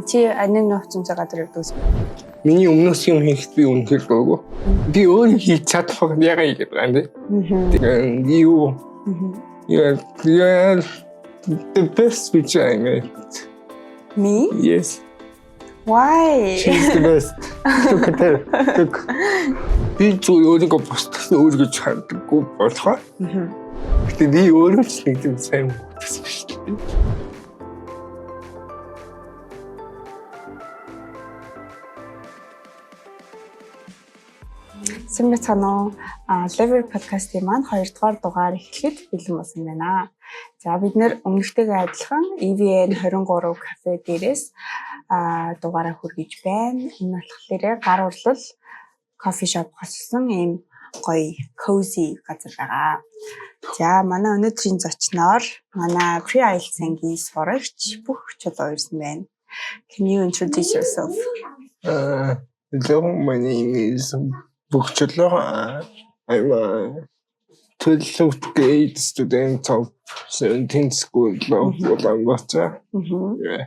Чи анин нууц юмсаа газар явдаг гэсэн. Миний өмнөөс юм хийхэд би үнэхээр дургүй. Би өөрөө хийж чадах ягаа хийгээд байгаа юм бэ? Тэгээд you you are the best which I met. Me? Yes. Why? She's the best. Look at her. Look. Би зүгээр өөрийгөө бусдаас нь өөр гэж хардаггүй болохоор. Гэтэ би өөрөө ч нэг юм сайн гэсэн шүү дээ. Сайн байцгаана уу? Lever podcast-ийн маань 2 дугаар дугаар эхлэхэд бэлэн болсон байна. За, бид нэр өмнөхтэйгээ адилхан EVN 23 кафе дээрээс дугаараа хүргэж байна. Энэ болохоор гар урлал кофе шоп хосолсон ийм гоё cozy газар байгаа. За, манай өнөөдрийн зочноор манай pre-IELTS ангийн сурагч бүх чулуу ирсэн байна. Can you introduce yourself? Hello, my name is Bukcholo. I'm a 12th grade student of 17th school of Ulaanbaatar. Yeah.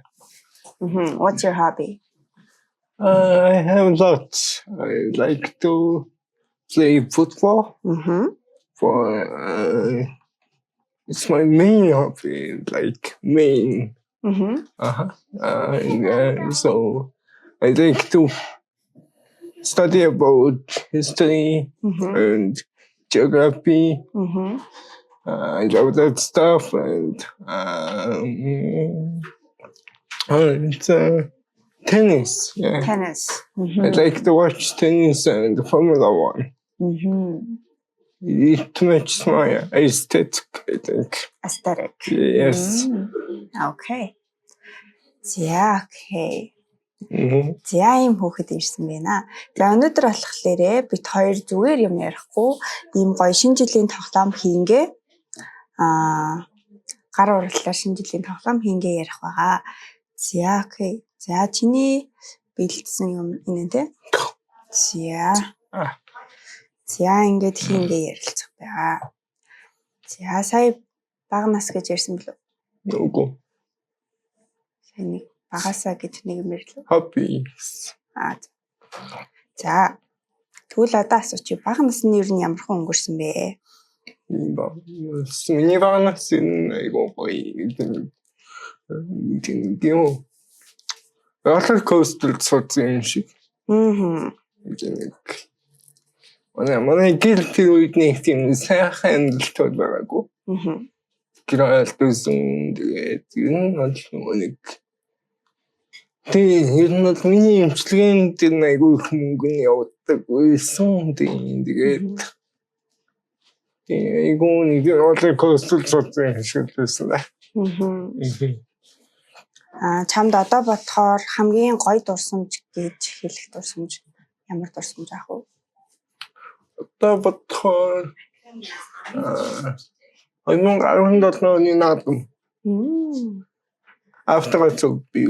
What's your hobby? I have lots. I like to play football. For it's my main hobby, like main. And so I like to study about history and geography. I love that stuff, and tennis. Yeah. Tennis. I like to watch tennis and Formula One. It matches my aesthetic, I think. Aesthetic. Yes. Okay. За, okay. За, ийм хүүхэд ирсэн байна. За, өнөөдөр болохоор бид хоёр зүгээр юм ярихгүй ийм гоё шинэ жилийн тоглоом хийнгээ гар урлалаар шинэ жилийн тоглоом хийнгээ ярих байгаа. За, okay. За, чиний бэлдсэн юм энэ тий. За. За, ингээд хийнгээ ярилцах байгаа. За, сая бага нас гэж ярьсан билүү? Үгүй. Сая нэг багасаа гэж нэг юм ярьлаа. Hobbies. Аа. За. Тэгвэл одоо асуучих. Бага насны ер нь ямархан өнгөрсөн бэ? Миний бага нас энэ айгүй гоё. Тийм юм. Roller coaster суудсан юм шиг. Нэг манай гэр тэр үед нэг тийм сайхан амьдралтай байгаагүй. Тэр айлтсан, тэгээд ер нь бол нөгөө нэг тийм ер нь бол миний эмчилгээнд тэр айгүй их мөнгө нь явдаг байсан. Тийм, тэгээд тийм айгүй нэг roller coaster суудсан юм шиг л байсан да. Аа, чамд одоо бодохоор хамгийн гоё дурсамж гэж хэлэх дурсамж ямар дурсамж аах вэ? Одоо бодохоор 2017 оны наадам. Автогацог би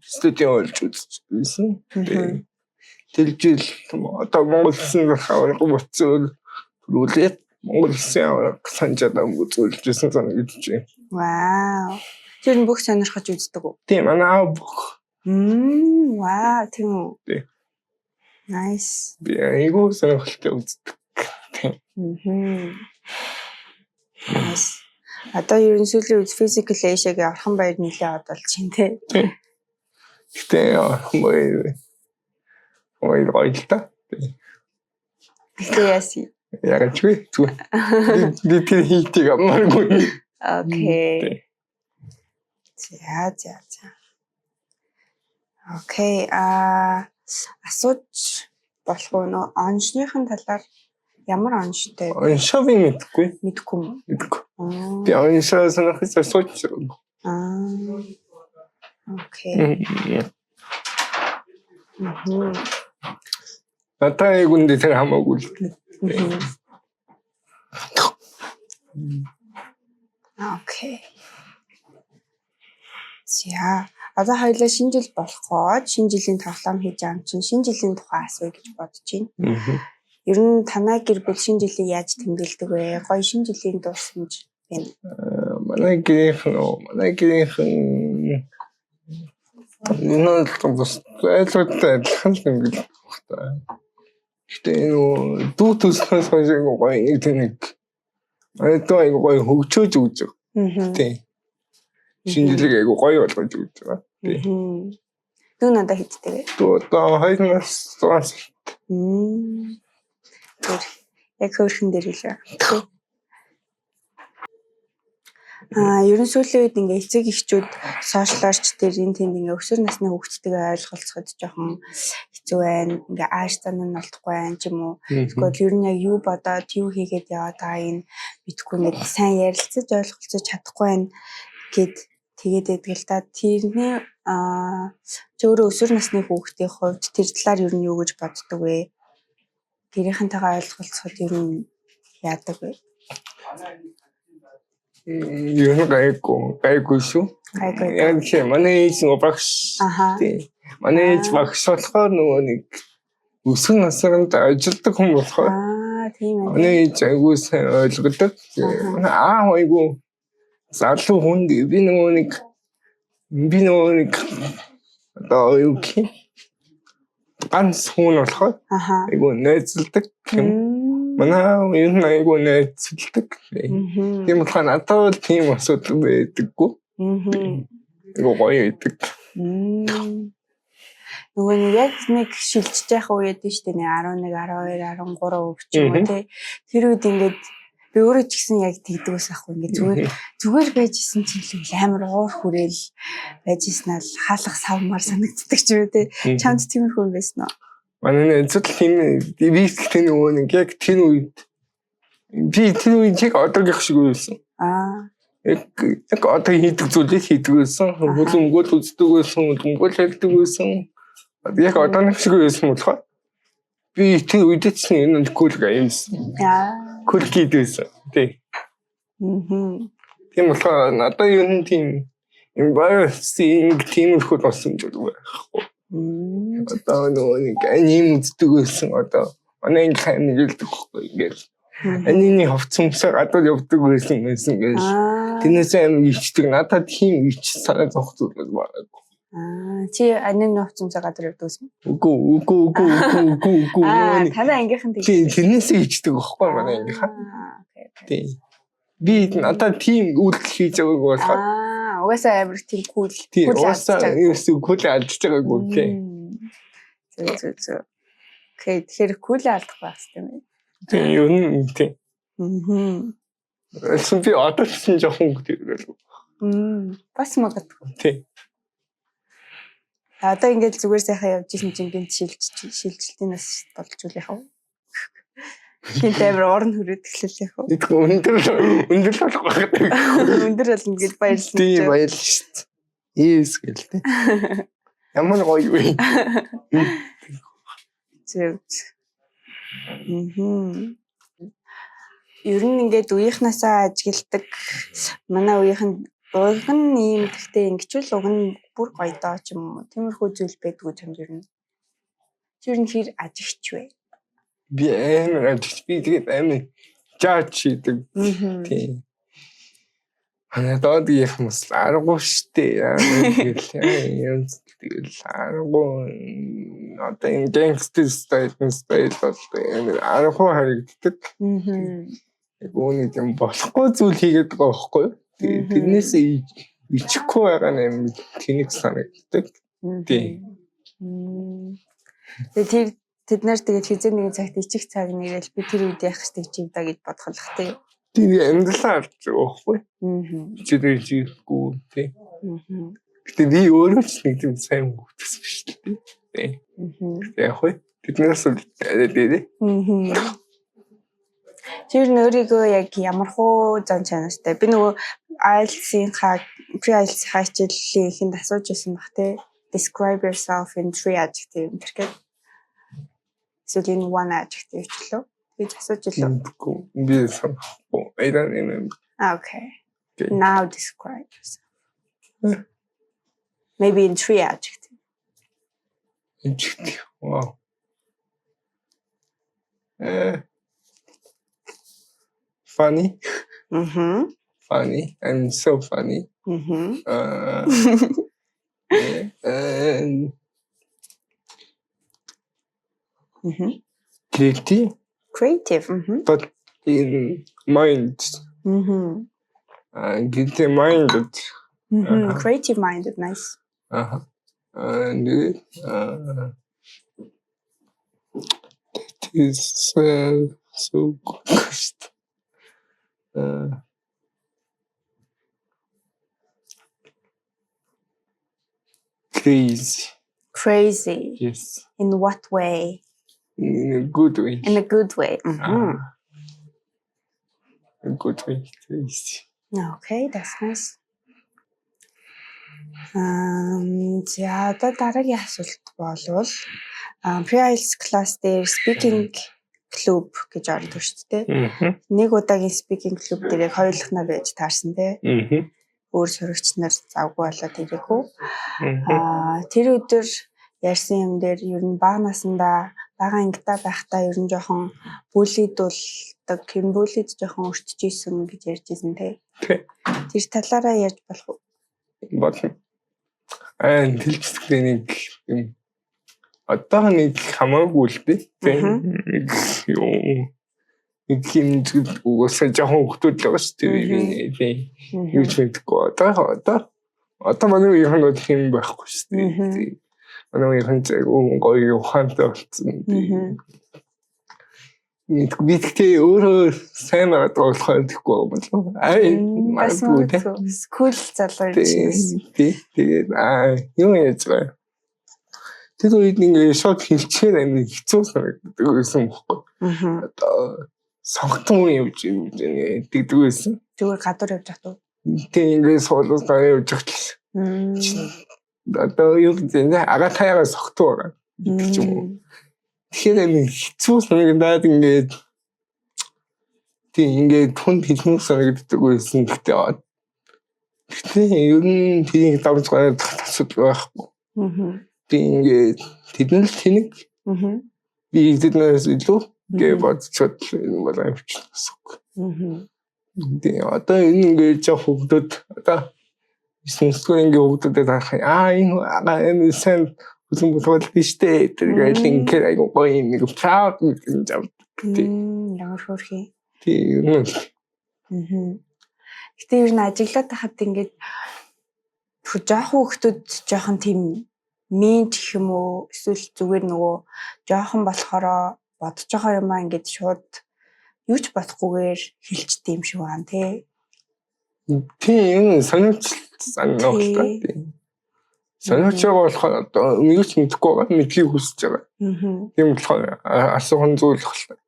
студио олж үзсэн. Тэр жил одоо Монгол улсын аварга буцуул төрүүлээд Монгол улсын аварга санжаад үзүүлжсэн санагдаж байна. Вау. Тэр нь бүх сонирхож үздэг үү? Тийм, манай аав бүх. Вау, тийм үү? Тийм. Nice. Би айгүй сонирхолтой үздэг. Тийм. Nice. Одоо ер нь сүүлийн үед Physical Asia-гийн Орхон баяр нэлээд од болж байна те. Тийм. Гэтэ Орхон баяр гоё гоё л та. Гэтэ яасан? Яг ч вэ? Зүгээр. Би тэр хийтийг амаргүй. Okay. За. Okay. Асууж болох уу нөө оншныхын талаар ямар онштой? Оншоо би мэдэхгүй. Мэдэхгүй юм уу? Мэдэхгүй. Би оншоо сонирхож асууж байгаа. Аа. Okay. Надад яг үндэ тэр хамаагүй л дээ. Okay. За, одоо хоёлаа шинэ жил болох гээд шинэ жилийн тоглоом хийж байгаа юм чинь шинэ жилийн тухай асууя гэж бодож байна. Ер нь танай гэр бүл шинэ жилийг яаж тэмдэглэдэг вэ? Гоё шинэ жилийн дурсамж байна. Манай гэрийнхэн Энэ бол бас айлгуудтай адилхан л юм гэж байна. Гэтэ энэ дүү төснөөс хойш айгу гоё нэг тийм нэг одоо айгу гоё хөгжөөж өгч байгаа. Тийм. Шинэ жилийг айгу гоё болгож өгч байгаа. Тийм. Дүү надаа хэдтэй вэ? Дүү одоо 2 нас 6 сард. Яг хөөрхөн дээр үлээ. Ер нь сүүлийн үед ингээ эцэг эхчүүд social оор ч тэр энэ тэнд ингээ өсвөр насны хүүхдтэйгээ ойлголцоход жоохон хэцүү байна. Ингээ ааш зан нь олдохгүй байна ч юм уу. Эсвэл ер нь яг юу бодоод юу хийгээд яваад байгааг нь мэдэхгүй ингээд сайн ярилцаж ойлголцож чадахгүй байна гэд тэгээд байдаг л та. Тэрний чи өөрөө өсвөр насны хүүхдийн хувьд тэр талаар ер нь юу гэж боддог вэ? Гэрийнхэнтэйгээ ойлголцоход ер нь яадаг вэ? Ер нь гайгүй шүү. Гайгүй. Яг тийм манай ээж нөгөө багш. Тийм. Манай ээж багш болохоор нөгөө нэг өсвөр наснд ажилладаг хүн болохоор Тийм ээ. Манай ээж айгүй сайн ойлгодог. Манай аав айгүй залуу хүн, би нөгөө нэг одоо юу гэх юм, ганц хүн болохоор айгүй найзалдаг юм. Манай аав ер нь айгүй найзалдаг. Тийм болохоор надад бол тийм асуудал байдаггүй. Айгүй гоё байдаг. Нөгөө нэг яг нэг шилжиж явах үе байдаг шүү дээ. 11, 12, 13 ч юм уу тий. Тэр үед ингээд би өөрөө ч гэсэн яг тэгдэг ус ахгүй ингээд зүгээр зүгээр байж исэн чинь л амар уур хүрээл байж исэн ал хаалга савмаар санагддаг ч юм уу тий. Чамд тиймэрхүү юм байсан уу? Манай найзууд тийм би тэр нөгөө нэг яг тэр үед би тэр үед яг одоогийнх шиг байсан. Яг одоо хийдэг зүйлийг хийдэг байсан. Хөлөнгөл үздэг байсан, хөлөнгөл хэлдэг байсан. Яг одоогийнх шиг байсан болохоор би тэр үед ч энэ cool байсан. Cool kid байсан. Тий. Тийм болохоор надад ер нь тийм embarrassing тиймэрхүү болсон зүйл байхгүй. Одоо нөгөө нэг аним үздэг байсан, одоо манай анги сайн хэлдэг байхгүй, ингээл анины хувц өмсөө гадуур явдаг байсан гэж. Тэрнээс амар ичдэг. Надад тийм ич санаа зовх зүйл байгаагүй. Чи анины хувц өмсөө гадуур явдаг байсан? Үгүй, үгүй, үгүй, үгүй, үгүй, үгүй. Танай ангийнхан тийм. Тийм, тэрнээс ичдэг байхгүй манай ангийнхаа. Тийм. Би надад тийм үйлдэл хийж байгаагүй болохоор. Угаасаа амар тийм cool. Тийм, угаасаа ерөөсөө cool алдчихж байгаагүй, тийм. Зөв. Okay, тэгэхээр cool алдах байх хэрэгтэй юм. Тийм, ер нь тийм. Эсвэл би одоо ч гэсэн жоохон хөнгөтэй тэгэл. Бас магадгүй. Тийм. Одоо ингээд зүгээр сайхан явж исэн чинь гинт шилжилтийн нас болж үл яах вэ? Гинт амар орон хүрээд эхлэл яах вэ? Мэдгүй, өндөр өндөр болох байх. Өндөр болно гэж баярлсан. Тийм, баярлал шүү дээ. Yes гэл тэ. Ямар гоё вэ? Зөв. Мм. Ер нь ингээд үеийнхнээсээ ажигладаг, манай үеийнхэн уг нь ийм, гэхдээ ингэчвэл уг нь бүр гоё доо ч юм уу. Тиймэрхүү зүйл байдгүй чамд ер нь. Тэр нь хэр ажигч вэ? Би амар ажигч. Би тэгээд амар judge хийдэг. Тийм. Манай доод бас аргагүй штэ. Тэгэл юм, тэгэл аргагүй, одоо энэ gangster style бол амар аргагүй харагддаг. Яг үүнийг юм болохгүй зүйл хийгээд байгаа байхгүй юу? Тэгээд тэрнээсээ ичихгүй байгаа нь амар тэнэг санагддаг. Тийм. Тэгээд тэр тэд нар тэгээд хэзээ нэгэн цагт ичих цаг нэрэл би тэр үед яах гэж чив да гэж бодох л тий. Тийм, амьдралаа авч байгаа байхгүй. Хичээлээ хийхгүй тий. Гэтэ би өөрөө ч нэг тийм сайн хөвгөсөн биш л тий. Тийм. Яг вэ. Тэднээс л арай дээр. Тэр нь өөрийгөө яг ямар хуу зан чанартай. Би нөгөө IELTS-ийн pre IELTS хичээлийн ихэнд асууж ирсэн баг тий. "Describe yourself in three adjective" энэ гээд. Эсвэл "in one adjective" ч лөө. Тэгж асууж илээ. Би санахгүй. I don't remember. Okay. Now describe yourself. Maybe in three adjectives. Adjective. Wow. Funny. Funny. I'm so funny. And Мгм. Creative, Creative. Мгм. but in mind. Мгм. Creative minded. Мгм. Аха. Creative minded. Nice. Uh-huh. And that is so good. Crazy. Crazy. Yes. In what way? In a good way. In a good way. Мгм. A good way. Crazy. Okay, that's nice. За, одоо дараагийн асуулт болвол pre-IELTS class дээр speaking club гэж ордог шүү дээ. Нэг удаагийн speaking club дээр яг хоёулахнаа байж таарсан, тий. Өөр сурагч нар завгүй болоод ирээгүй. Тэр өдөр ярьсан юм дээр ер нь бага насндаа, бага ангидаа байхдаа ер нь жоохон bully дулдаг, ер нь bully д жоохон өртөж исэн гэж ярьж исэн, тий. Тий. Тэр талаараа ярьж болох уу? Болно. Аа, дэлгэцтэй нэг юм одоо нэг хамаагүй л дээ. Тийм. Нэг юу нэг юм зүйл угаасаа жоохон хүүхдүүд л байгаа шүү дээ. Тийм. Юу ч мэдэхгүй. Одоо манай үеийнхэн бол юм байхгүй шүү дээ. Тийм. Манай үеийнхэн ч айгүй гоё ухаантай болсон. Тийм. Би тэгтээ өөрөө сайн байгаад болохоор тэгэхгүй байгаа болов. Ай, Бас магадгүй те. магадгүй. School залуу юм чинь. Тийм. Тэгээд юу яаж байгаа. Тэр үед ингээ шууд хэлчихээр амар хэцүү санагддаг байсан бохгүй. Одоо сонготон явж явж тэгдэг байсан. Зүгээр гадуур явж хат уу? Тийм, ингээ суулгаж явж хат л. Одоо юу гэдэг нь ага таягаа согтуу байгаа гэдэг ч юм уу. Тэгэхээр амар хэцүү санагдаад ингээд, тийм, ингээд түнд хэлмэг санагддаг байсан. Гэхдээ ер нь тийм давж гараад асуудал байхгүй. Би ингээд тэдэн л тэнэг, би тэднээс илүү гэж бодцоод энэ бол амжина гэсэн үг. Тийм, одоо энэ ингээд жоох хүүхдүүд, одоо 9 дугаар ангийн хүүхдүүдэд харах, энэ ага энэ сайн хүсэн болоод штэ тэр гээл ингээд айгу гоё юм нэг proud гэж авдаг. Тийм. Ямар хөөрхий. Тийм, ер нь Гэтэ ер нь ажиглаад байхад ингээд жоохон хүүхдүүд жоохон тийм mean гэх юм уу, эсвэл зүгээр нөгөө жоохон болохоро бодож байгаа юмаа ингээд шууд юу ч бодохгүйгээр хэлчихдээ юм шиг байна, тий. Тийм, сонирхол санаа л та. Тийм. Сонирхож байгаа болохоор одоо юу ч мэдэхгүй байгаа, мэдэхийг хүсэж байгаа. Тийм болохоор асуухан зүйл л та.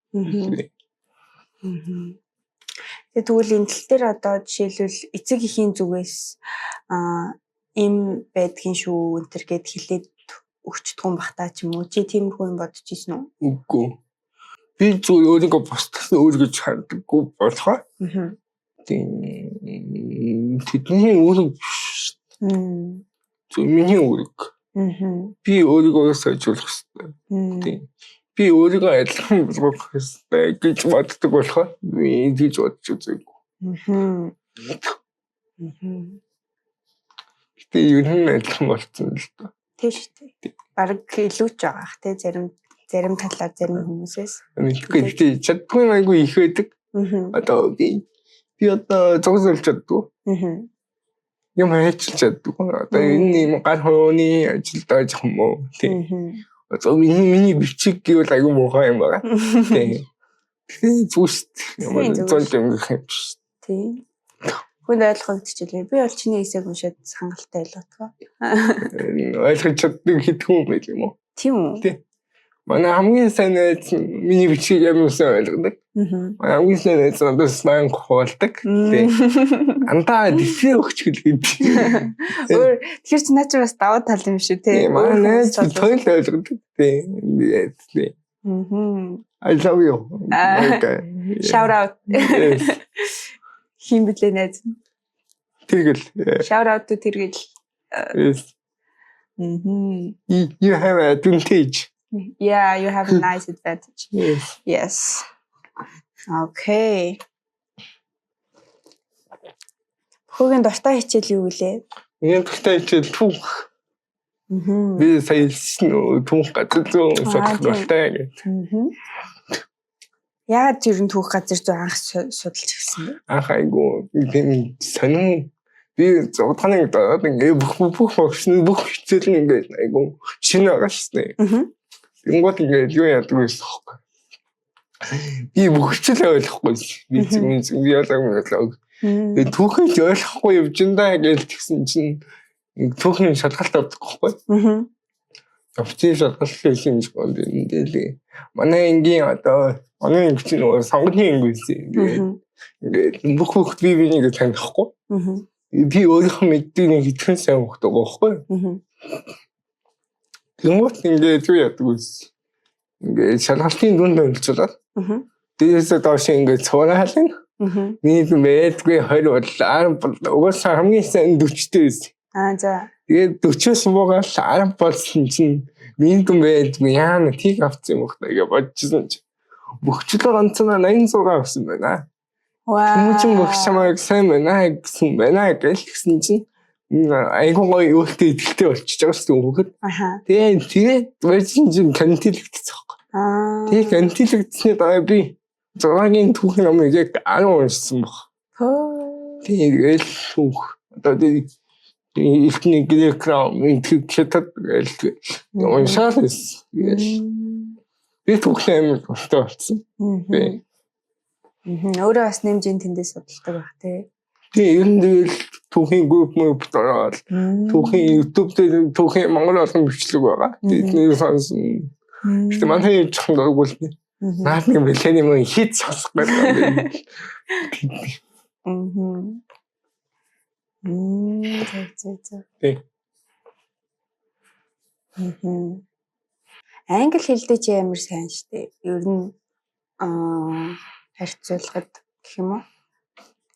Тэгээ тэгвэл энэ тал дээр одоо жишээлбэл эцэг эхийн зүгээс им байдгийн шүү энэ төр гэд хэлээд өгчдөг юм бах та ч юм уу, чи тиймэрхүү юм бодож ирсэн үү? Үгүй. Би зүгээр өөрийгөө бусдаас өөр гэж хардаггүй болохоор тийм, тэдний үүрэг биш. Зөв миний үүрэг. Би өөрийгөө сайжруулах хэрэгтэй. Тийм. Би өөрийгөө адилхан болгох хэрэгтэй гэж боддог болохоор би тэгж бодож үзээгүй. Гэтэ ер нь адилхан болцсон л доо. Тийм шүү дээ. Бараг илүү ч байгаа х тий, зарим талаар зарим хүмүүсээс. Мэдгүй, гэтэ чаддгүй юм айгүй их байдаг. Одоо би одоо зогсолж чаддгүй. Юм хайчилж чаддгүй. Одоо энэ юм гар хүрээний ажилдаа жоох юм уу? Тийм. Одоо миний бичиг гэвэл айгүй муухай юм байна. Тийм. Тэгэхээр зүгээр шүү дээ. Ямар зол юм гэх юм биш. Тийм. Хүнд ойлгогдчихлээ. Би бол чиний эсээг уншаад хангалттай ойлгодог. Ойлгож чаддаг хэд хүн байл юм уу? Тийм үү? Тийм. Манай хамгийн сайн найз миний бичгийг амар сайн ойлгодог. Манай хамгийн сайн найз надад сланг хуваалдаг. Тийм. Андаа дэвшээ өгч гэлгээд. Өөр тэгэхээр чи наа чи бас давуу тал юм шүү, тий. Тийм. Манай найз тойл ойлгодог. Тийм. Тийм. I love you. Okay. Shout out. Yes. Хин блэ найз? Тэргэл. Shout out to Тэргэл. Yes. You have an advantage. Yeah, you have a nice advantage. Yes. Yes. Okay. Бөхөөгийн дуртай хичээл юу гэлээ? Миний дуртай хичээл түүх. Би сая хэлсэн түүх газар зүйн судлах дуртай гэх. Яагаад ер нь түүх газар зүй анх судалж эхэлсэн бэ? Анх айгу тийм сонин би 6 дахь ангид ороод ингээ бүх бүх багш нь бүх хичээл нь ингээ айгу шинэ байгаа шүү дээ. Тэнгуут ингээ юу яадаг байсан хөөе. Би бүх хичээл ойлгохгүй. Би зөв би ялаагүй. Тэгээ түүхийг ойлгохгүй явж энэ гэж тэгсэн чинь түүхийн шалгалт авдаг байхгүй. Офицер шалгалт хийсэн юм шиг байна. Тэгэл манай ангийн одоо манай анги чинь нөгөө сонгоны анги байсан. Тэгээд ингээд бүх хүүхд би бинийг танихгүй. Би өөрийнхөө мэддэг нэг хитгэн сайн хүүхд байгаа байхгүй. Тэнгуут ингээд юу яадаг вэ? Ингээд шалгалтын дүнд оролцуулаад. Дээрээсээ доош ингээд цуураа хална. Миний мэдгүй 20 бол 10 бол угаасаа хамгийн сайн 40-тэй байсан. Аа за. Тэгээд 40-оос буугаад 10 болсон чинь миний дүн байдгүй яана тийг авсан юм бах та гэж бодчихсон чинь бөхчлөө ганцаараа 86 авсан байна. Вау. Хүмүүчин бөхч чамайг сайн байна гэсэн байна гэж тэгсэн чинь айгуу гоё өөртөө итгэлтэй болчихж байгаа шүү дээ хүүхэд. Аха. Тэгээд тэгээд байсан чинь кантилэгдсэн байхгүй. Аа. Тэгээд кантилэгдсэний дараа би зураагийн түүхийн номыг яг 10 уншсан баг. Хөө. Тэгээд түүх одоо тэгээд элтний грек ром интгэх хятад гээл уншаал байсан. Тэгэл би түүхний амар дуртай болсон. Мгм. Өөрөө бас нэмж ин тэндээ судалдаг байх тий. Тэгээ ер нь тэгэл түүхийн групп мөрөп ороод түүхийн YouTube дээр түүхийн монгол олон бичлэг байгаа. Тэднийг сонсон. Гэтэ манай юм жоохон дургуул. Наад нэг бэлэн юм хит сонсох гэдэг. Мгм. Зөв зөв зөв. Тий. Мгм. Англи хэл дээр чи амар сайн штэ. Ер нь харьцуулахад гэх юм уу?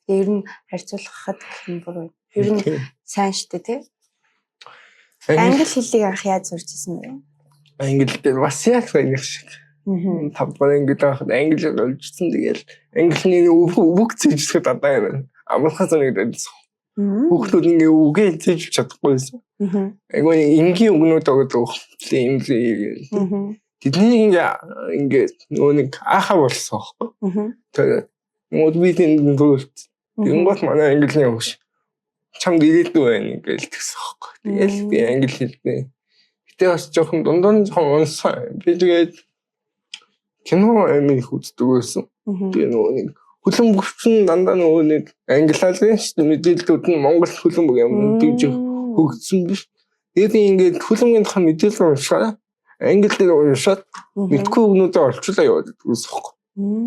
Ер нь харьцуулахад гэх юм буруу. Ер нь сайн штэ тий. Англи хэлийг анх яаж сурч ирсэн бэ? Англи дээр бас яг сайн шиг. Мгм. 5 дугаар ангид байхад англиар олжсон. Тэгэл англиний үг цэжлэхэд дадаа юм байна. Амархан санагдсан. Хүүхдүүд ингээ үгээ цэжлж чадахгүй байсан. Айгүй энгийн үгнүүд өгдөг. Тийм л. Тэднийг ингээ ингээ нөгөө нэг аахаа болсон аахгүй. Тэр нөгөө би тэнд төрөлт. Тэнгуут манай английн хөгш чамд ирээдүй байна ингээл тэгсэн аахгүй. Тэгэл би англи хэлбэ. Гэтэ бас жоохон дундуур нь жоохон унсан. Би тэгээд кино амар их үздэг байсан. Тэгээ нөгөө нэг хөлбөмбөгчин дандаа нөгөө нэг англиар шүү дээ мэдээллүүд нь монгол хөлбөмбөг юм тэгж хөгжсөн биш. Тэгээд ингээд хөлбөмбөгийн тухай мэдээлэл уншаа англи дээр уншаад мэдгүй үгнүүдээ олчлаа яваад гэсэн юм.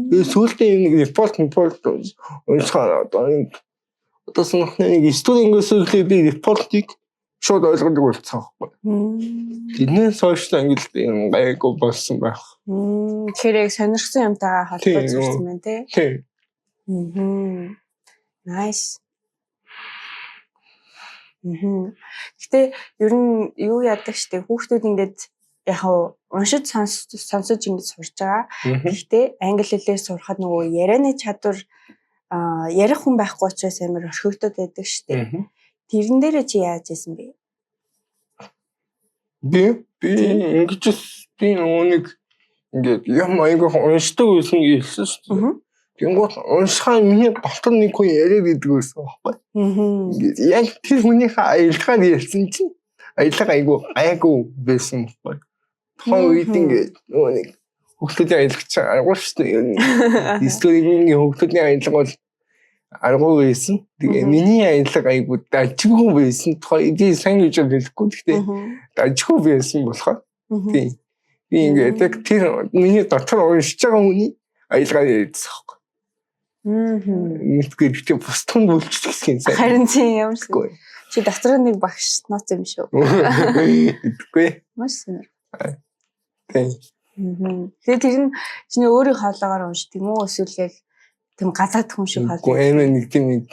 Тэгээд сүүлдээ нэг report уншихаар одоо сонхны нэг стори ингээс би report-ыг шууд ойлгодог болсон байхгүй. Тэрнээс хойш англи юм гайгүй болсон байх. Тэгэхээр яг сонирхсан юмтайгаа холбож сурсан байна тий. Тийм. Nice. Гэтэ ер нь юу яадаг штэ хүүхдүүд ингээд яг уншиж сонсож ингэж сурж байгаа. Гэхдээ англи хэлээр сурахад нөгөө ярианы чадвар ярих хүн байхгүй учраас амар орхигдод байдаг штэ. Тэрэн дээрээ чи яаж исэн бэ? Би ингэж би нөгөө нэг ингээд юм айгүй уншдаг байсан гэж хэлсэн шүү дээ. Тэнгуут уншихаа миний дотор нэг хүн яриад идэг байсан байхгүй. Ингээд яг тэр хүнийхээ аялгаар ярьсан чинь аялга айгүй гайгүй байсан байхгүй. Тухайн үед ингээд нөгөө нэг хүүхдүүдийн аялга чинь аргагүй шүү дээ. Историйн хүүхдүүдийн аялга бол аргагүй байсан. Тэгээ миний аялга айгүй дажгүй байсан. Тухайн би сайн гэж хэлэхгүй. Гэхдээ дажгүй байсан болохоор тийм. Би ингээд яг тэр миний дотор уншиж байгаа хүний аялгаар ярьсан байхгүй. Мэдгүй би бусдын бүлчих гэсэн сайн. Харин тийм ямар шиг. Чи дотор нэг багш нууц юм шүү. Мэдгүй. Маш сонир. Тийм. Тэгээ тэр нь чиний өөрийн хоолоогоор уншдаг юм уу эсвэл яг тийм газаад хүн шиг хоолой? Үгүй амар нэг тийм нэг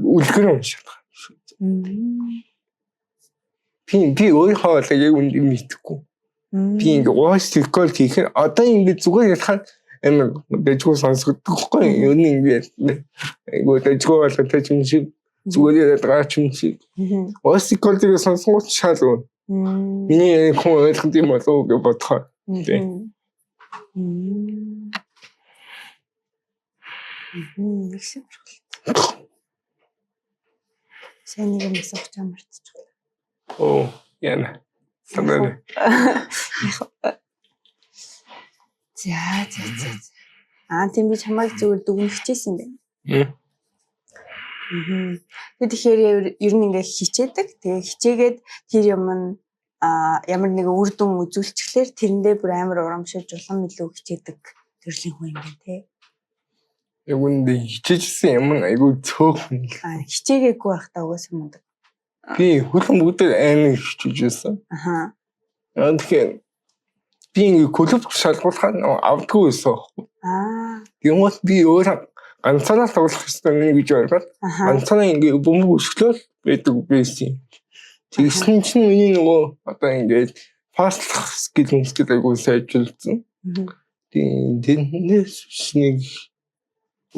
үлгэр уншаад байгаа. Би өөрийн хоолойг яг үнд мэдэхгүй. Би ингээ voice record хийхээр одоо ингээ зүгээр ярихаар амар дэжгүй сонсогддог байхгүй юу? Ер нь ингээ айгуу дэжгүй болоод юм шиг зүгээр яриад байгаа юм шиг. Voice record-ыг сонсонгууд шал. Миний хүн ойлгох юм болов уу гэж бодохоор. Тийм. Их сонирхолтой. Сайн нэг юм асуух чам мартчихлаа. Оо, яна. Санаа. За за за. Аа, тийм, би чамайг зүгээр дүгнэхчээсэн юм байна. Тэгэхээр ер нь ингээ хичээдэг. Тэгээ хичээгээд тэр юм нь ямар нэгэн үр дүн үзүүлчихлээр тэрэндээ бүр амар урамшиж улам илүү хичээдэг төрлийн хүн юм байна те. Яг үүндээ хичээжсэн юм нь айгүй цөөхөн. Аа, хичээгээгүй байхдаа угаасаа мундаг. Би хөлбөмбөг дээр амар хичээжсэн. Тэгэхээр би ингээ клуб шалгуулахад авдаггүй байсан байхгүй. Тэгмээс би өөрөө ганцаараа тоглох ёстой юм гэж ойлгоод ганцаараа ингээ бөмбөг өсгөлөөл байдаг байсан. Тэгсэн чинь миний нөгөө одоо ингээд паслах skill skill айгүй сайжруулсан. Тийм, тэрнээс нэг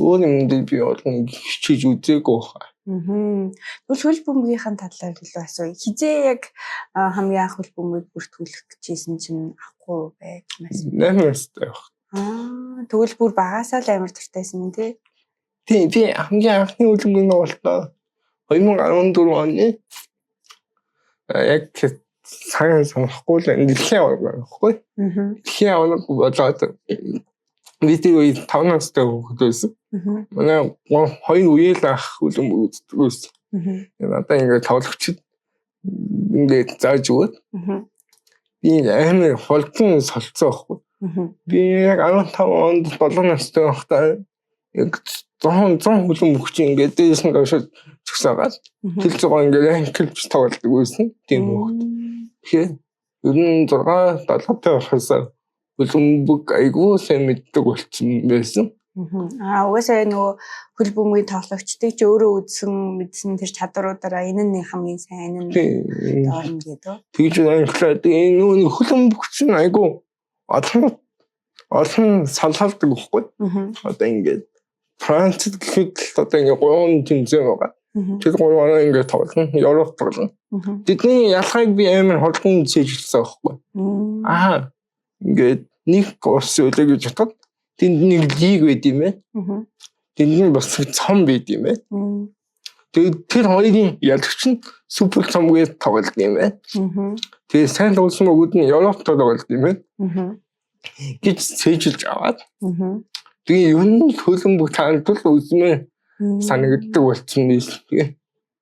өөр юм дээр би олон хичээж үзээгүй хаа. Тэгвэл хөл бөмбөгийнхэн талаар илүү асууя. Хизээ яг хамгийн анх хөл бөмбөгийг бүртгүүлэх гэжсэн чинь авахгүй байж мас. 8 настай байх. Аа, тэгвэл бүр багасаа л амар дуртайсан юм тий. Тийм, би хамгийн анхны хөл бөмбөгийн тоглолтоо 2014 оны яг сайн санахгүй л дэлхийн аварга байхгүй. Дэлхийн аварга болоод би тэр үед 5 настай хүүхэд байсан. Манай хоёр үеэл ах хөлбөмбөг үздэг байсан. Надаа ингээд тоглогчид ингээд зааж өгөөд би амар холдон солилцоо байхгүй. Би яг 15 онд 7 настай байхдаа яг 100 100 хөлбөмбөгч ингээд дээш нь гавшаад зөксөөгоод тэл зугаа ингээд анклж тоглодог байсан. Тийм хүүхэд. Тэгэхээр ер нь 6 7 тай болохоос хөлбөмбөг айгүй сайн мэддэг болсон байсан. Аа, угаасаа нөгөө хөл бөмбөгийн тоглогчдыг чи өөрөө үзсэн мэдсэн тэр чадваруудаараа энэ нь хамгийн сайн, энэ нь доор нь гэдэг. Тэгж анхлаад энэ нөгөө хөлбөмбөгч нь айгүй олон олон салхалдаг байхгүй. Одоо ингээд Францд гэхэд одоо ингээд гурван тэмцээн байгаа. Тэр гурваараа ингээд тоглоно, Европ тоглоно. Тэдний ялгааг би амар холбон цээжилсэн байхгүй. Аа, ингээд нэг улс үлээ гэж бодоход тэнд нэг лиг байд юм байна. Тэнд нь бас цом байд юм байна. Тэгээд тэр хоёрын ялагч нь супер цом гэж тоглодог юм байна. Тэгээд сайн тоглосон бөгөөд нь Европт тоглодог юм байна. Гэж цээжилж аваад. Тэгээ ер нь хөлбөмбөг таандвал үзмээр санагддаг болсон байсан. Тэгээ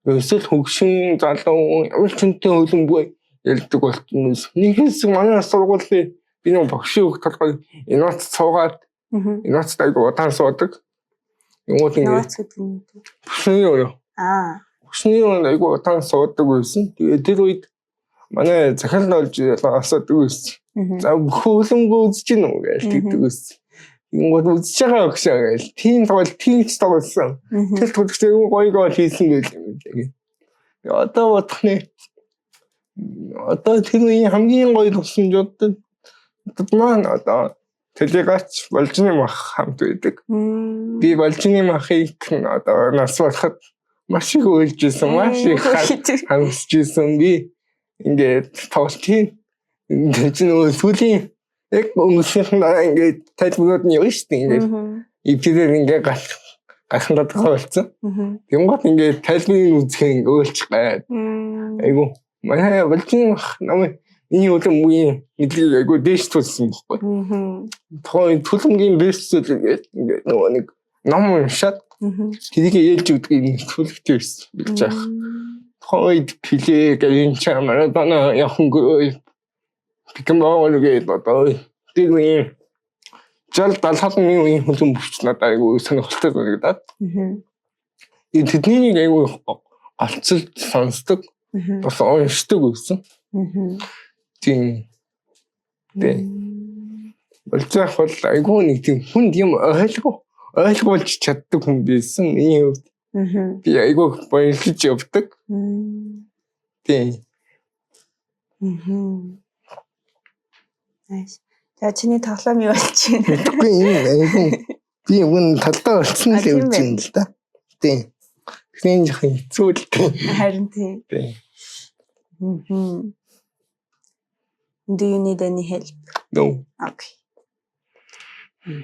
ерөөсөө хөгшин залуу ямар ч хүнтэй хөлбөмбөг ярьдаг болсон байсан. Нэг хэсэг манай сургуулийн би нэг багшийн үг толгой инооц суугаад инооцд айгу удаан суудаг. Юмууд ингэ Инооц гэдэг нь юу? Хөшний өрөө. Аа. Хөшний өрөөнд айгу удаан суудаг байсан. Тэгээ тэр үед манай захирал олж асуудаг байсан. За, хөлбөмбөг үзэж гин үү гэж тэгдэг байсан. Ингууд үзэж байгаа багшаа гэж. Тийм тоглол тийм ч тоглосон. Тэр тоглогч айгу гоё гол хийсэн гэл юм лээ. Одоо бодох нэ. Одоо тэр үеийн хамгийн гоё тусламжууд маань одоо телегач Болжны мах хамт байдаг. Би Болжны махыг одоо нас барахад маш их уйлж исэн, маш их хамсж исэн. Би ингээд тоглолтын тэр чинь нөгөө сүүлийн яг өнгөрснийхэн дараа ингээд тайлбарууд нь явна шүү дээ. Ингээд ипээр ингээд гарах тодорхой болсон. Тэнгуут ингээд тайлбарыг үзэх ингээд өөлч гайд. Айгу манай Болжны мах намайг энэ хөлбөмбөгийн мэдлэгийг айгу дээш тулсан байхгүй. Тухайн төлөмгийн бестселлер гэдэг ингээд нөгөө нэг ном уншаад тэрийг ээлж өгдөг юм төлөвтэй байсан гэж яах. Тухайн үед Пеле, Гаринча, Марадона явхангүй Бекенбауэр гэдэг одоо тэр үеийн 60 70 үеийн хөлбөмбөгч надад айгу сонирхолтой санагдаад. Тэднийг айгу голцолж сонсдог. Бас уншдаг байсан. Тийм. Тэ. Болж бол айгу нэг тийм хүнд юм ойлгуулж чаддаг хүн байсан. Миний хувьд. Би айгу баярлаж явдаг. Тийм. Nice. За, чиний тоглоом юу болж байна? Мэдгүй юм айгу. Би өмнө талдаа болсон л явж байна л да. Тийм. Тэгэхээр жоохон хэцүү л дээ. Харин тийм. Тийм. Do you need any help? No. Okay.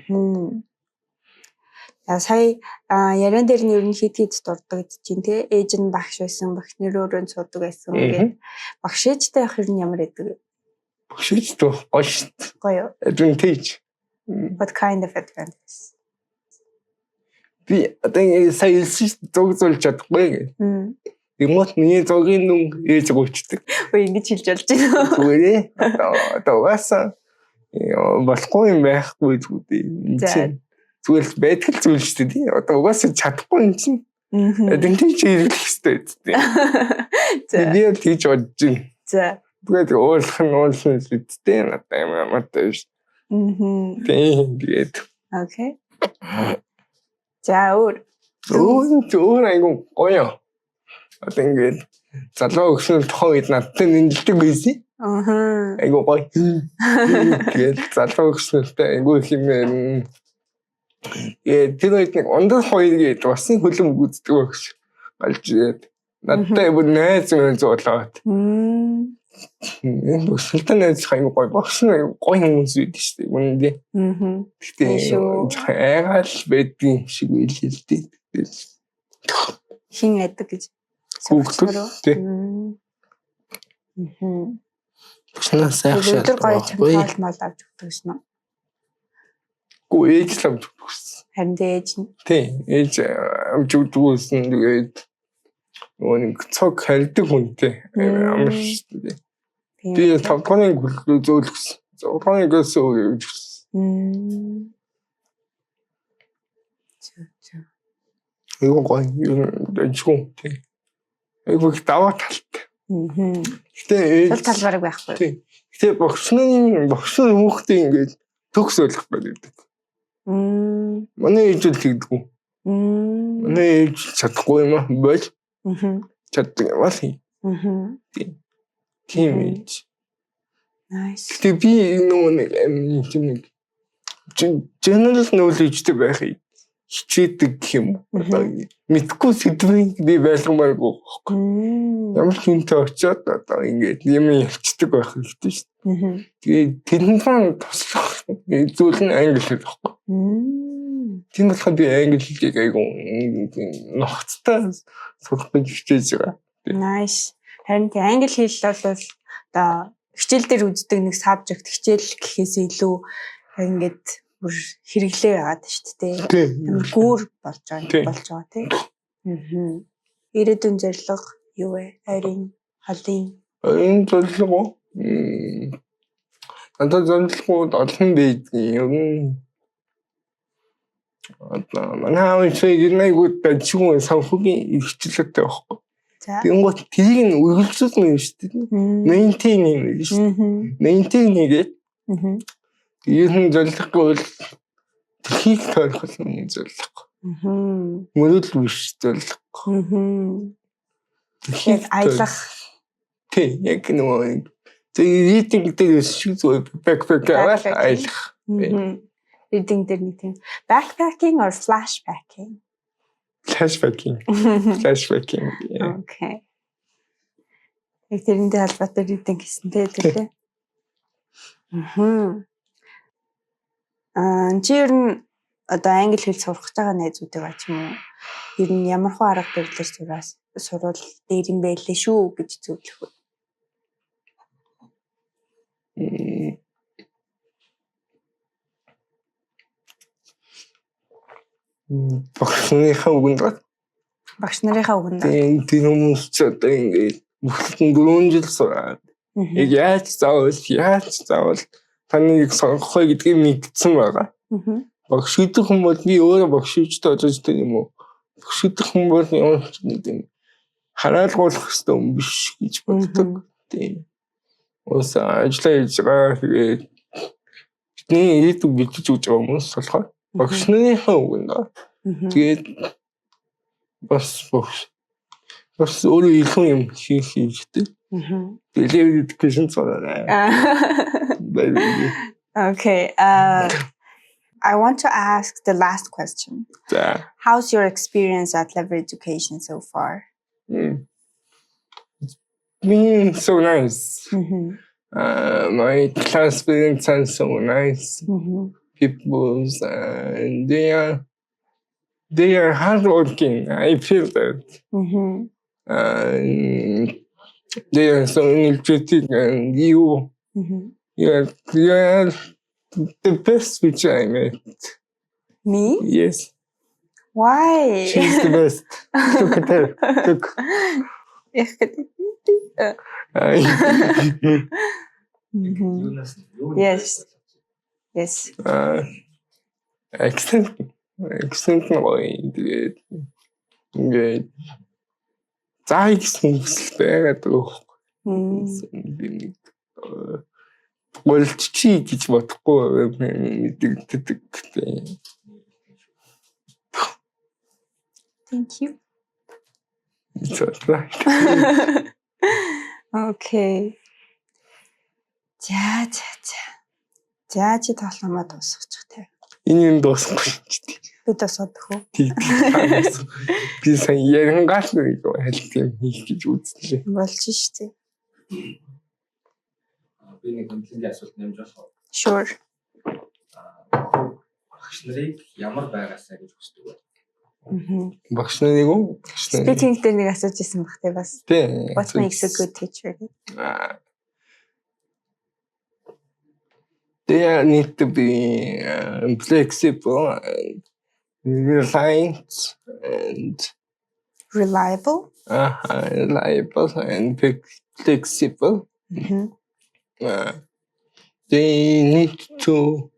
Мм. За, сая яриан дээр нь ер нь хэд хэд дурддагдаж чинь, те, ээж нь багш байсан, багш нэр өрөөнд суудаг байсан гэдэг. Багш ээжтэй явах ер нь ямар байдаг вэ? Багш ээжтэй гоё шүү дээ. Гоё юу? Advantage. What kind of advantage? Би одоо ингэ сая хэлсэн шүү дээ, зураг зурж чадахгүй гэх. Тэгмээд миний зургийн дүн ээж гуйчдаг. Өө, ингэж хэлж болж байна. Зүгээрээ одоо угаасаа болохгүй юм байхгүй зүгдээ. Энэ чинь зүгээр л байдаг л зүйл шүү дээ. Одоо угаасаа чадахгүй юм чинь advantage хэрэглэх хэрэгтэй үстэй. Би л тэгж бодож байна. Тэгээд уулах нь уулах нь үстэй, надад юм амартай биш. Тийм, тэгээд Okay. За, өөр. Өөр ч өөр айгу гоё. Одоо ингээд залуу өгсөн тухайн үед надтай нэмэлдэг байсан. Айгу гоё. Тэгээд залуу өгснөлтэй айгу их юм ярина. Тэр үед нэг ундар хоёр гээд усын хөлөм гүйцэтгэв багш гарч ирээд надтай бүр найз найз болоод. Энэ багштай найз айгу гоё. Багш нь айгу гоё хүмүүс байдаг шүү дээ. Үнэндээ. Гэтэ жоохон айгаал байдгийн юм шиг байлээ л дээ. Тэгэл Хин айдаг гэж? Хүүхдүүд, тий. Багшнаас айх Өдөр гоё шаардлагагүй. чамтгоол мол авч өгдөг шнэ. Гүү, ээж л авч өгсөн. Харин тэ ээж нь. Тий, ээж авч өгдөг байсан. Тэгээд нөгөө нэг цог харьдаг хүнтэй амар шүү дээ. Тийм. Би 5 дугаар анги зөөлгсөн. 6 дугаар ангиас өөр явж өгсөн. Зөв, зөв. Айгуу гоё юм дажгүй, тий. Айгуу их даваа талтай. Гэтэ ээж Тул талбарыг байхгүй. Тий. Гэтэ багш нарын багш нар хүүхдээ ингээд төгс ойлгох байдаг. Манай ээж л тэгдэггүй. Манай ээж чадахгүй юм аа бол чаддаг юм аа л. Тийм ээж. Nice. Гэтэ би нөгөө нэг юм тийм нэг general knowledge-тэй байхыг хичээдэг гэх юм уу. Одоо мэдгүй сэдвийг би байлгамааргүй байхгүй. Ямар хүнтэй очиод одоо ингээд юм ярьцдаг байх хэрэгтэй шүү дээ. Тэгээд тэрэнд маань туслах зүйл нь англи хэл байхгүй. Тийм болохоор би англи хэлийг айгу ногцтой сурах гэж хичээж байгаа. Nice. Харин тий, англи хэл бол одоо хичээл дээр үздэг нэг subject, хичээл гэхээс илүү ингээд бүр хэрэглээ байгаад шүү дээ. Амар гүүр болж байгаа болж байгаа, тий. Аа. Ирээдүйн зорилго юу вэ? Ойрын, холын. Энэ зорилго надад зорилгууд олон байдгийн. Ер нь одоо манай аав шиг айгуу дажгүй санхүүгийн эрхчлөлтэй байхгүй. Тэнгуут тэрийг нь үргэлжлүүлнэ юм шүү дээ. Maintain юм шүү дээ. Maintain хийгээд ер нь зорилгогүй бол тэрхийг тойрох нь зорилго. Мөрөдөл биш зорилго. Яг аялах. Тий, яг нөгөө reading дээр шиг зүгээр backpack аваад аялах. Reading дээр нэг тийм backpacking or flashpacking? Flashpacking. Flashpacking. Okay. Яг тэрнтэй холбоотой reading гэсэн тий, тэр. Аа. Аа, чи ер нь одоо англи хэл сурах гэж байгаа найзуудыгаа ч юм уу, ер нь ямар хуу арга барилаар сураас сурвал дээр юм байлээ шүү гэж зөвлөх үү? Багш нарынхаа үгэнд ба. Багш нарынхаа үгэнд. Тийм, тэр хүмүүс ч одоо ингээд бүхэлдэн 4 жил сураад яг яаж заавал таныг сонгох вэ гэдгийг мэдсэн байгаа. Багш гэдэг хүн бол, би өөрөө багш хийжтэй болж тэр юм уу? Багш гэдэг хүн бол ямар ч нэг юм хараалгуулах хэрэгтэй юм биш гэж боддог. Тийм. Уус ажиллаа хийж байгаа. Тэгээд бидний ирээдүйг бэлдэж өгч байгаа хүмүүс болохоор багш нарынхаа үгэнд. Тэгээд бас багш бас өөрөө илүү юм хийх хэрэгтэй. Тэгээд education сураарай. Okay. I want to ask the last question. За. How's your experience at Lever Education so far? Been so nice. My classmates are so nice people, and they are hardworking. I feel that. And they are so energetic, and you you are the best which I met. Me? Yes. Why? She's the best. Look at her. Look. Яг гэдэг. Юунаас юу? Yes. Accent нь гоё. Тэгээд ингээд заа гэсэн хүсэл байгаад байгаа байхгүй. Би нэг голччи гэж бодохгүй мэдэгддэг. Thank you. It's right. Okay. За за за. За, чи тоглоомоо дуусгачих те. Энэ юм дуусахгүй ч тийм. Би дуусгаад үү? Тийм. Би сая ярангаал нэг хальт юм хийх гэж үзлээ. Болж штэ. Би нэг хөндлөнгийн асуулт нэмж болох уу? Sure. Багш нарыг ямар байгаасаа гэж хүсдэг вэ? Багш нарыг уу? Багш нарыг. Speaking дээр нэг асууж исэн баг те бас. Тийм. What makes a good teacher? They need to be flexible and reliant and reliable. Reliable and flexible. They need to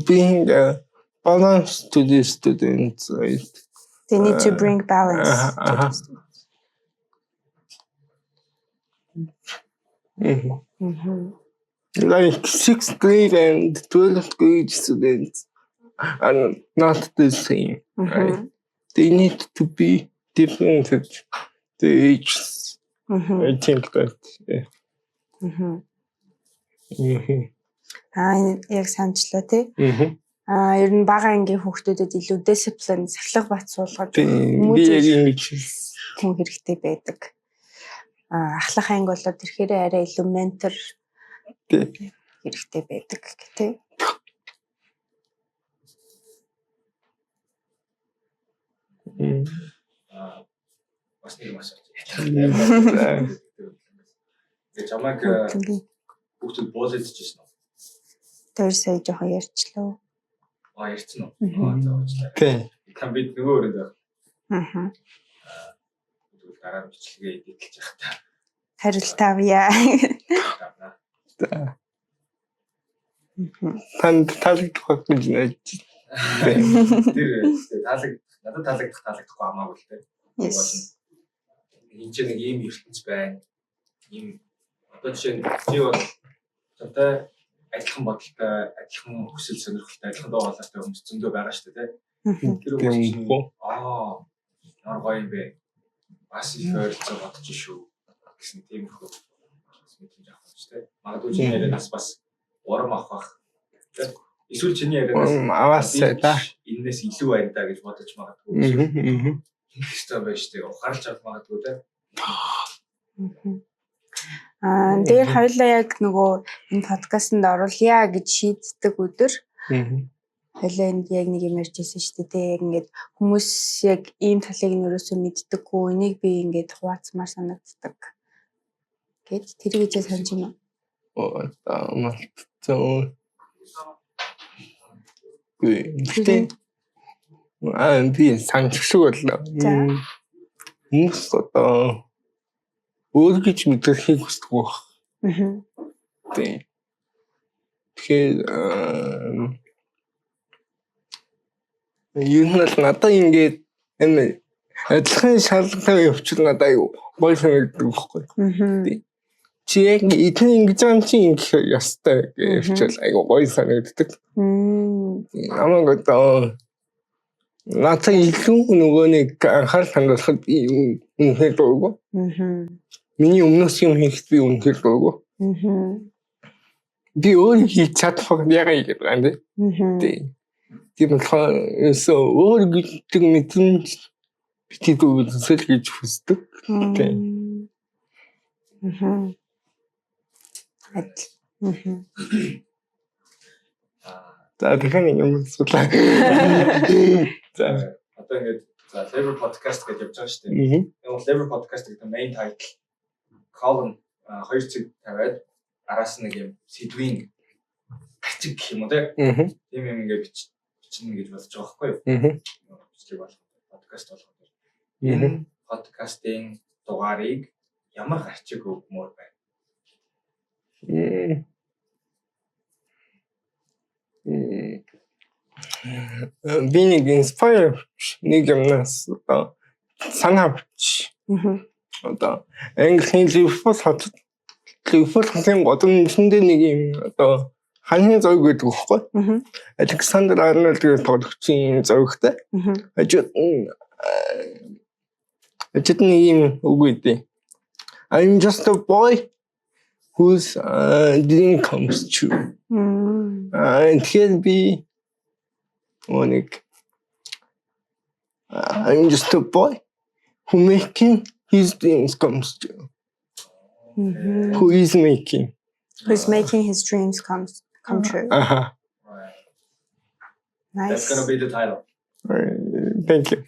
bring a balance to the students, right? They need to bring balance to the students. Like sixth grade and 12th grade students are not the same, right? They need to be different at the ages. I think that, yeah. Аа, энэ яг санчлаа тий. Аа, ер нь бага ангийн хүүхдүүдэд илүү discipline, сахилга бат суулгаж Тийм, би яг ингэж хэлсэн. хүн хэрэгтэй байдаг. Аа, ахлах анги болоод тэрхээрээ арай илүү ментор хэрэгтэй байдаг тий. Аа, бас нэг юм асууж. Тэгээ чамайг Хөндлөнгийн хүүхдүүд bully-дчихсэн үү? Тэр сая жоохон ярьчлаа. Аа, ярьсан уу? Мгм. Аа, за, уучлаарай. Тийм. Та бид нөгөө өрөөнд байх. Тэгвэл дараа нь бичлэгээ edit-лэж явахдаа Хариулт авъя. авна. За. Мгм. Танд таалагдах байх гэж найдаж байна. Тэр таалагдах, надад таалагдах таалагдахгүй хамаагүй л дээ. Yes. Энд чинь нэг ийм ертөнц байна. Ийм одоо жишээ нь чи бол чамтай адилхан бодолтой, адилхан хүсэл сонирхолтой, адилхан дуу хоолойтой хүмүүс зөндөө байгаа шүү дээ, тий. Тэр хүмүүс Тийм чинь үү? аа, ямар гоё юм бэ? Бас их ойролцоо бодож шүү гэсэн тиймэрхүү бас мэдрэмж авах юм шүү дээ. Магадгүй чиний ярианаас бас урам авах бах. Тий. Эсвэл чиний ярианаас Урам аваасай да. энэс илүү байна да гэж бодож магадгүй. Мгм. Ингэх ёстой байж тээ. Ухаарлж авах магадгүй тий. Аа, дээр хоёлаа яг нөгөө энэ подкастэнд оруулъя гэж шийддэг өдөр хоёлаа энд яг нэг юм ярьж ирсэн шүү дээ. Тэ, яг ингээд хүмүүс яг ийм талыг нь ерөөсөө мэддэггүй. Энийг би ингээд хуваацмаар санагддаг. Гэт тэр гэж санаж байна уу? Оо, мартсан. Гүй. Гэтэ би санах шиг боллоо. За. Хүмүүс одоо өөр гэж мэдрэхийг хүсдэг байх. Тийм. Тэгэхээр ер нь бол надад ингээд энэ адилхан шаардлагатай явчихвал надад аюу гоё санагддаг байхгүй. Чи яг эдгээр ингэж байгаа юм чи ингэх ёстой гэж явчихвал аюу гоё санагддаг. Намайг одоо надад илүү нөгөө нэг анхаарал хандуулахад би үнэхээр дургүй. Миний өмнөөс юм хийхэд би үнэхээр дургүй. Би өөрөө хийж чадах ягаа хийгээд байгаа юм бэ? Тийм. Тийм болохоор ерөөсөө өөр гэдэг мэдрэмж битгий үзэл гэж хүсдэг. Тийм. Аа. Адил. Аа. За, дахин нэг юм асуулаа. За. Одоо ингээд за Flavor Podcast гэж явж байгаа шүү дээ. Яг Flavor Podcast гэдэг main title column хоёр цэг тавиад араас нь нэг юм сэдвийн гарчиг гэх юм уу, те. Тийм юм ингээд бичнэ гэж бодож байгаа байхгүй юу? Бичлэг болох, подкаст болох. Энэ подкастын дугаарыг ямар гарчиг өгмөр байна? Би нэг inspire нэг юмнаас одоо санаа авч одоо Английн Ливерпул хотод, Ливерпул хотын годамжинд нэг юм одоо ханхны зураг гэдэг байхгүй. Александр Арнольд гэдэг тоглогчийн зурагтай. Хажууд нэг юм үг өгдөө. "I'm just a boy whose dream comes true." Тэгэхээр би нэг I'm just a boy who making his dreams comes true. Who is making. Who's making his dreams come true. Аха. Right. Nice. That's gonna be the title. Thank you.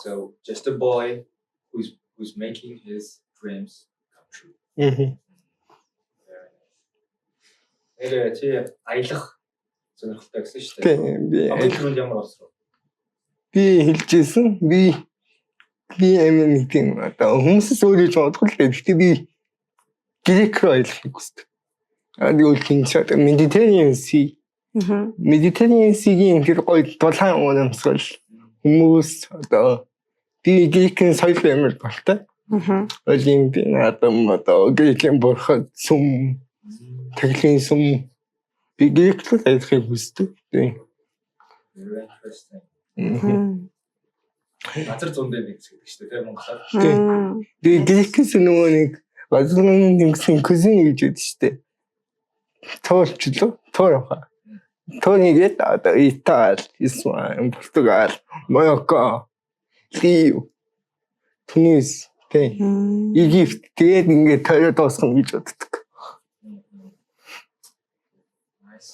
So just a boy who's making his dreams come true. Very nice. Нэр чи аялах сонирхолтой гэсэн шүү дээ. Тийм, би Хамгийн түрүүнд ямар улс руу? Би хэлжсэн. Би амар нэг тийм одоо хүмүүсээс өөр гэж бодохгүй л дээ. Гэхдээ би Грек руу аялахыг хүсдэг. Аа, тэгвэл хин ч одоо Mediterranean Sea. Mediterranean Sea-гийн тэр гоё дулаан урамсгал, хүмүүс, одоо би Грекийн соёл амар дуртай. Олимпийн наадам, одоо Грекийн бурхад сүм, тахилын сүм, би Грек руу аялахыг хүсдэг. Тийм. Very interesting. Газар зун дээр нэг гэдэг шүү дээ, тийм, монголоор. Тийм. Би Грекээс нөгөө нэг газрын тэнгисийн cuisine гэж байдаг шүү дээ. Туурчлаа. Тур авах. Тур хийгээд одоо Итали, Испани, Португал, Марокко, Лив, Тунис, тийм. Египт, тэгээд ингээд тойроод дуусгах гэж боддог. Nice.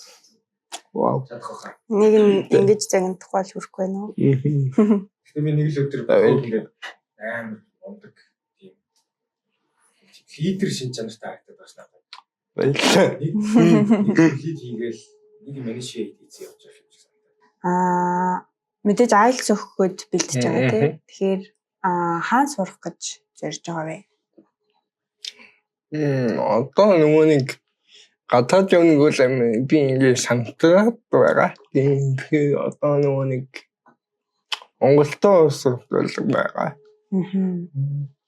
Вау. Чадах байхаа. Нэг нь ингэж загнахгүй бол хүрэхгүй байна уу? Мгм. Тэгэхээр би нэг л өдөр ингээд амар ундаг тийм лидер шин чанартай харагдаад байна надад. Баярлалаа. Нэг lead хийгээл нэг manage хийсэн явж байгаа юм шиг санагдаад. Аа, мэдээж IELTS өгөхөд бэлтэж байгаа, тий. Тэгэхээр хаана сурах гэж зорж байгаа вэ? Одоо нөгөө нэг гадаад явнаг бол би ингээд шантраад байгаа. Тийм, тэгэхээр одоо нөгөө нэг Монголдоо сурах байгаа.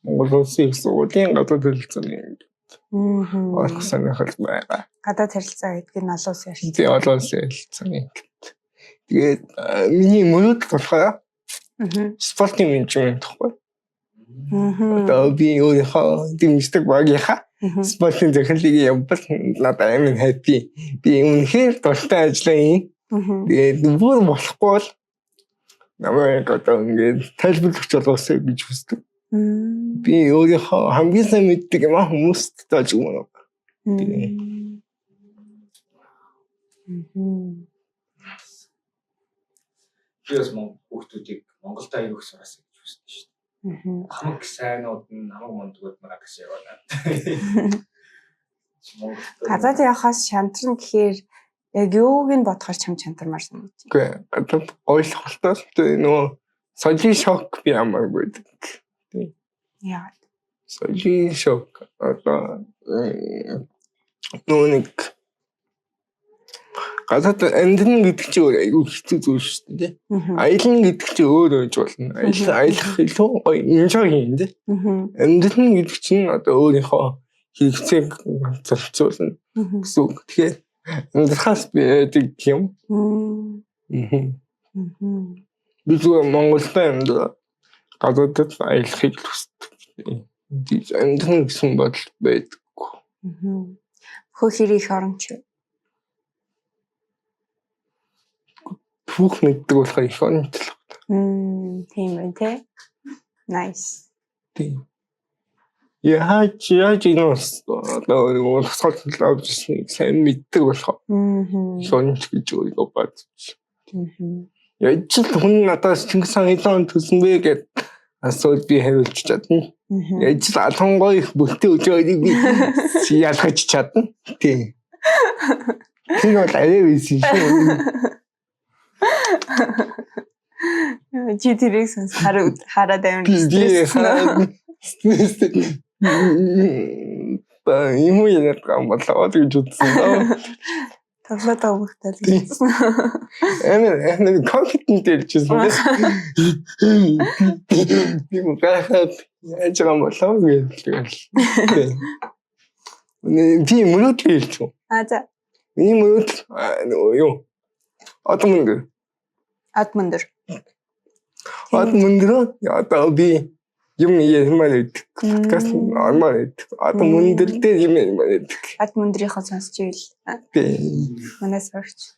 Монгол Улсын их сургуулийн гадаад харилцааны орох сонирхол байгаа. Гадаад харилцаа гэдэг нь олон улсын харилцаа. Тийм, олон улсын харилцааны. Тэгээд миний мөрөөдөл болохоор спортын менежмент гэхгүй. Одоо би өөрийнхөө дэмждэг багийнхаа спортын захирлыг явбал надад амар happy. Би үнэхээр дуртай ажиллаа юм. Тэгээд бүр болохгүй бол намайг одоо ингээд тайлбарлагч болгоосой гэж хүсдэг. Би өөрийнхөө хамгийн сайн мэддэг юм хүмүүст зааж өгмөр. Мм. Мм. Би бас хүүхдүүдийг Монголд аяг их сураасай гэж хүсдэг шүү дээ. Хамаг сайнууд нь, хамаг мундагуд нь гадагш яваа. Монголд Гадаад явахаас шантрна гэхээр яг юуг нь бодохоор чам шантармаар санагдаж Үгүй, гадаад ойлголттой л нөгөө соёлын шок би амаргүй байдаг. байна. Яагаад? Соёлын шок одоо нөгөө нэг гадаад амьдрна гэдэг чинь өөр айгүй хэцүү зүйл шүү дээ. Аялна гэдэг чинь өөр байж болно. Аялах илүү гоё enjoy хийн, дээ. Амьдрна гэдэг чинь одоо өөрийнхөө хэрэгцээг зарцуулна гэсэн үг. Тэгэхээр амьдрахаас би байдаг юм. Би зүгээр Монголд амьдраа гадаадд аялахыг л хүсдэг. Амьдрна гэсэн бодол байдаггүй. Хөө хэр их оронч вэ? Түүх мэддэг болохоор их оронч л. Тийм байна, те. Nice. Тийм. Яаж энэ бас одоо нэг урсгал авчихсныг сайн мэддэг болохоор сонч гэж өөрийгөө бодож. Яаж л хүн надаас Чингис хаан хэдэн он төлсөн бэ гэд асуул би хариулж чадна. Яаж л алхангой их бүлтэй өжөөнийг би ялгаж чадна. Тийм. Тэр бол арай байсан шүү. Чи тэрийг сонс хараад амар Би стресс. стресс. Ба юм уу яриад байгаа юм болоо гэж үзсэн. Тоглоод байгаа хөлтэй л гэсэн. Амар амар confident хэлчихсэн. Би гайхаад яаж байгаа юм болоо гэж тэгэл. Би мөрөөдөл хэлчих. А за. Миний мөрөөдөл нөгөө юу? Од мөнгө. Ад мөндөр. Од мөндрөө одоо би юм ярмаар байдаг. Подкаст ормоор байдаг. Од мөндөр дээр юм ярмаар байдаг. Ад мөндрийнхөө сонсч ивэл Тийм. манай сурагч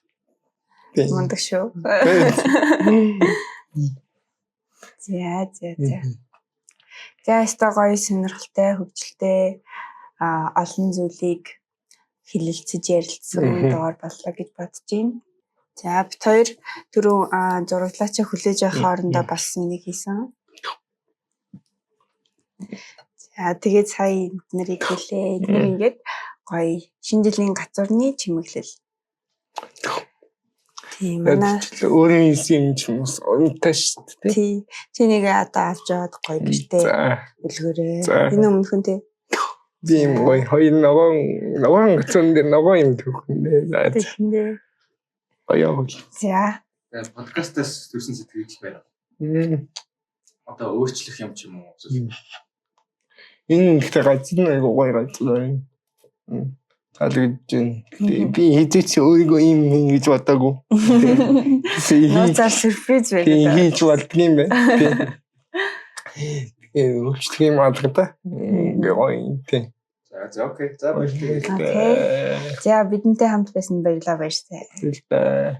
Тийм. мундаг шүү. За за за. За өстой гоё сонирхолтой, хөгжилтэй олон зүйлийг хэлэлцэж ярилцсан дугаар боллоо гэж бодож байна. За бит хоёр түрүү зураглаачаа хүлээж авах хоорондоо бас энийг хийсэн. За тэгээд сая эднэрийг хэлээ. Эднэр ингээд гоё шинэ жилийн гацуурны чимэглэл. Тийм манай Өөрийн хийсэн юм ч юм уу унтаа шүү дээ. тий чи нэг одоо авч яваад гоё гэртээ За. үлгээрээ. За. Энэ өмнөхөн тий. Би юм гоё хоёр ногоон гацсан дээр ногоон юм төхөндөө. За. Тэгэхэндээ. Гоё хөл. За. Тэгээд подкастаас төрсэн сэтгэл байна. Одоо өөрчлөх юм ч юм уу? Энэ ихтэй газар нь айгуу гоё газар байна. Таалагдж байна. Гэтэ би хэзээ ч өөрийгөө ийм юм гэж бодоагүй. Нууцаар сюрприз Тийм байлаа. хийж болдгийм байх. Тийм. Өөрчлөх юм алга та. Ингээ гоё тийм. За за окей. За баярлалаа. Окей. За бидэнтэй хамт байсан баярлалаа баяртай. Баярлалаа.